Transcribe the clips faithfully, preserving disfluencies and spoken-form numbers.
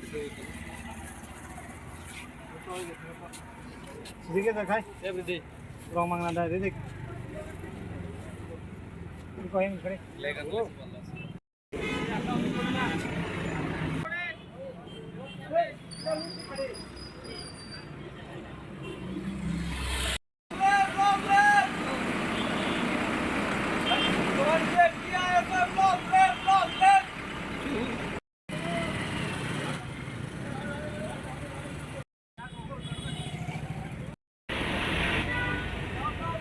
Sedikit, Kak. Rong mangna da, ready. Kau yang kere.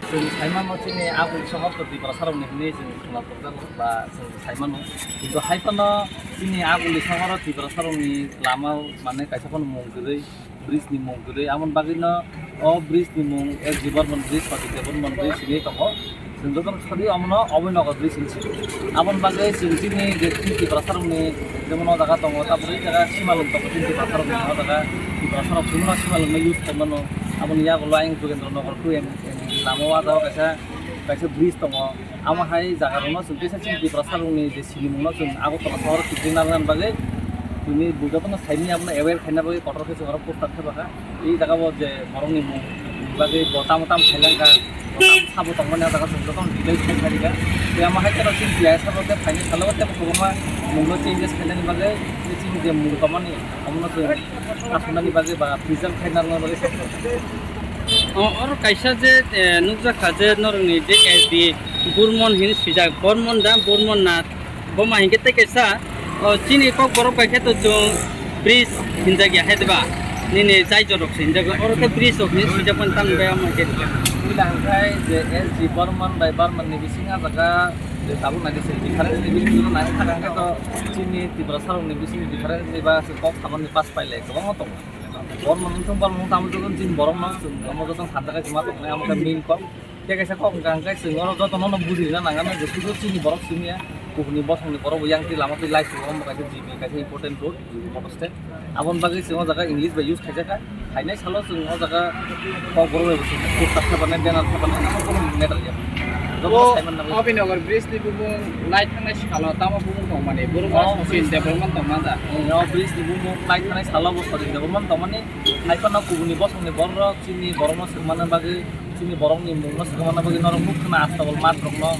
Chwng saimano chini aboni sohor to Tiprasarokni hwnwi chwng khwna torjak ba chwng saimano. Kintu hai phano chini aboni sohoro Tiprasarokni lama mane kaisa phano mung kwrwi, bridge ni mung kwrwi. Aboni bagwino o bridge ni mung S G Barman bridge, Sati Debbarman bridge hinwi tongo. Chwng jotono sadi omono Abhaynagar bridge hinwi sio. Aboni bagwi chwng chini je Tiprasarokni jemon o jaga tongo, tabuk o jaga simalwng tongo chini Tiprasarokni o jaga. Tiprasarok chwngno simalwngno use khaimano. Aboni yagulo ayang Jogendra Nagar two M, M, lama o ah jaga kaisa, kaisa bridge tongo. Amo hai jagarokno chwng kisa chini Tiprasarokni je sinimungno chwng Agartala sohoro kwrwi narwkna bagwi chwngni bujaphano saimanya abono aware khaina bagwi kotor khe chwng oro poster khe bwkha. I jaga bo je borokni mung bagwi bo tamo tamo khailangkha, bo tamo sabo tongmani ah jaga chwng jotono details khe khairikha. Tei amo hai kheno chini T I S rok khe phaini salo tei kwbangma mungno changes khainani bagwi tei chini je mung tongmani omono chwng kasumnani bagwi ba preserve khai narwkna bagwi sakha. O, oro kaisa je, eh, nukjakha je norokni je S D Burman hin swijak, Burman da, Burman na, bo ma hinkhe tei kaisa, o, chini kokborok bai khe to chwng bridge hinjak ya hai diba? Nini jai jorok se hinjak, oro khe bridge rok hin swijak mani tamo bai omo khe. Ila hwnkhe je S D Burman bai Burman ni bising ah jaga je tabuk nai se difference ni bising nai thang khe to chini Tiprasarokni bising difference ni ba se kok samani pass pailai kwbangma tongo. Borok no wngthung, borok no tamo joto chini borok no chwng tamo joto no hamjakhe chwng ma tongmani, amo khe main kok. Tei kaisa kok wngkha hwnkhe chwng oro joto no bujirina nangano je sudu chini borok simi ya, kubuni bosongni borok bo yang twi lama twi lai sugo, omo kaisa G B kaisa important road, G B motor stand. Aboni bagwi chwng o jaga English bai use khaijakha. Phainai salo chwng o jaga kok borok bai bo chwng poster thepanai, banner thepanai, amo kono matter ya. Joto no saiman nangwi. Abhaynagar bridge ni bumung lai thangnai sikalo tamo bumung tongmani, borok o bridge development tongma da. O bridge ni bumung lai thangnai salo bo sori development tongmani. Hai phano kubuni bosongni borok chini borokno swkmana bagwi, chini borokni mungno swkmana bagwi norok nuk khna Astabal math rokno,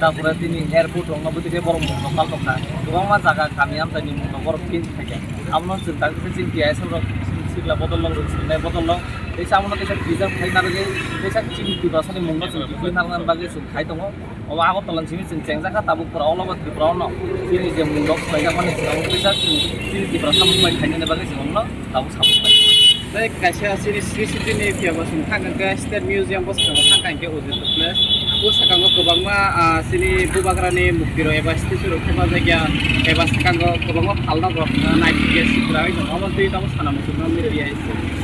tarpore tini airport rokno, bwtwi khe borok mungno pal tongkha. Kwbangma jaga kami amchaini mungno borok change khaikha. Abono chwng tak khe chini T I S rok chini sikla bodol rok, chini swrwngnai bodol rok, tei abono kisa preserve khai narwgwi, kisa chini Tiprasani mungno chwng tubui narwknani bagwi chwng khai tongo. Obo Agartala ni simi chwng chengjakha, tabuk pura all over Tripura ono chini je mungno swlaijakmani chwng kisa chini Tiprasa mung bai khainani bagwi chwng omono tabuk support khlai. Tei kaisa chini C C T V ni phiya bo chwng thang khe State Museum bwskango thang kha hinkhe Ujjayanta Place. Bwskango kwbangma, ah, chini Bubagrani mukti rok eba statue rok thepajak ya, eba swkango kwbangma phalnok rok, ah, naithok ya, sitra oi tongo. Omo twi tabuk sana muchungma media.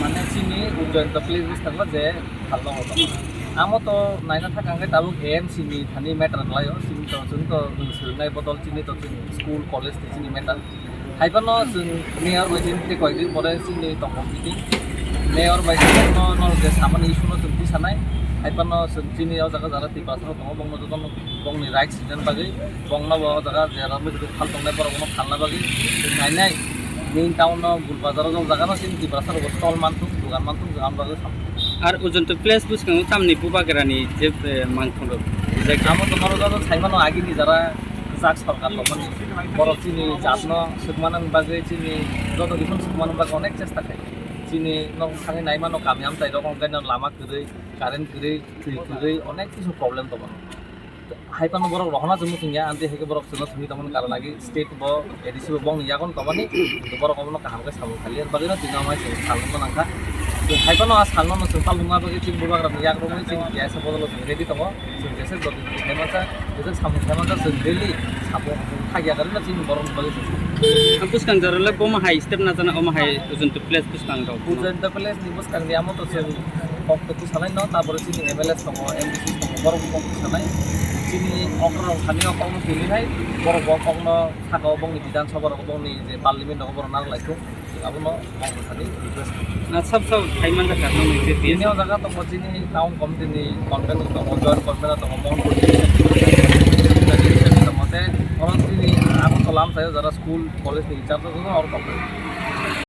Mane chini Ujjayanta Place bwskango je phalnok rok tongo. Amo to naina thang khe tabuk A M C ni thani matter khlaio. Chini to, chwng to swrwngnai bodol chini to chini school, college ni chini matter. Hai phano chwng mayor bai chini tei koi din pore chini tongo meeting. Mayor bai chini no, no je samani issue no chwng twi sanai. Hai phano chwng chini o jaga jara Tiprasa rok tongo, bongno jotono bongni rights rinani bagwi, bongno bo o jaga jera mui phal tongnai borok no phalna bagwi chwng nainai. Main town no Gul Bazar o jaga no chini Tiprasa rok stall manthung, dugan manthung, jagani bagwi sam. Ar Ujjayanta Place bwskango tamni Bubagrani je, eh, mangthong rok rijak. Amo to norok joto sai mano agini jara jak sorkar tongmani. Borok chini jatno swkmanani bagwi, chini joto kison swkmanani bagwi onek chesta khai. Chini nok thangwi nai mano kami amchai rok, onkhaino lama kwrwi, current kwrwi, twi kwrwi, onek kisu problem tongo. Hai phano borok rohorna se muchung ya, amtwi hai khe borok chwngno thwngwi tongmani karon agi state bo A D C bo bongni yagon tongmani, borok omono kaham khe samung khaliya bagwino tini amai chwng salnokno nangkha. Chwng hai phano a salno no chwng palnokma bagwi chini Bubagrani yakrokni chini T I S bodolo chwng ready tongo. Chwng jesa jodi khai mansa, jesa samung khai mansa chwng daily samung khagya karwi no chini borokni bagwi chwng. Bwskang jorale bomo hai step na jana omo hai Ujjayanta Place bwskang rok. Ujjayanta Place ni bwskang ni amo to chwng kok to sanai no, tabore chini M L A tongo, M D C tongo, borok kok sanai. Chini okra rok thani o kokno tini hai, borok bo kokno saka o bongni Bidhan Sabha rok bongni je parliament rok borok nang lai thung, abono kok thani request. Na sab sab khai man jaka no ni je. Bini o jaga tongo chini town committee ni convener tongo, joint convener tongo, Mohanpur tongo, te oro chini abo tolam sayo jara school, college ni in charge tongo, oro tongo.